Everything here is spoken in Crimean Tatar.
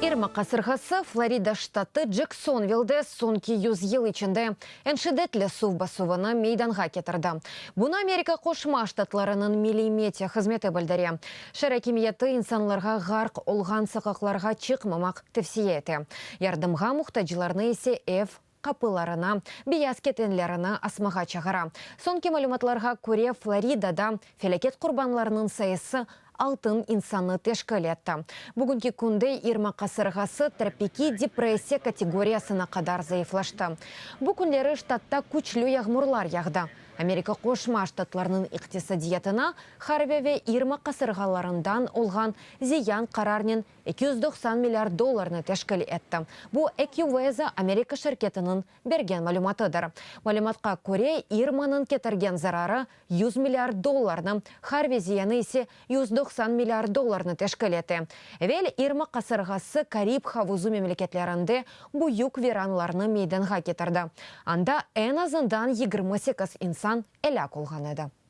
İrma qasırğası Florida ştatı Ceksonvilde soñki yüzyıl içinde eñ şiddetli suv basuvını meydanğa ketirdi. Bunı Amerika Qoşma Ştatlarınıñ Milliy meteo hızmeti bildire. Şeer akimiyeti insanlarğa ğarq olğan soqaqlarğa çıqmamaq tevsiye ete, yardımğa muhtaclarnı ise ev qapılarına beyaz ketenlerini asmağa çağıra. Soñki malümatlarğa köre, Floridada felâket qurbanlarınıñ sayısı altın insannı teşkil etti. Bugünki künde İrma qasırğası tropikiy depressiya kategoriyasına qadar zayıflaştı. Bu künleri ştatta küçlü yağmurlar yağdı. Amerika Qoşma Ştatlarınıñ iqtisadiyatına Harvey ve İrma qasırğalarından olğan ziyan qararnen 290 milliard dollarnı teşkil etti. Bu AccuWeather Amerika şirketiniñ bergen malümatıdır. Malümatqa köre, İrmanıñ ketirgen zararı 100 milliard dollarnı, Harvey ziyanı ise 190 milliard dollarnı teşkil ete. Evel İrma qasırğası Karib havuzı memleketlerinde büyük viranlarnı meydanğa ketirdi, anda eñ azından 28 insan elâk olğan edi.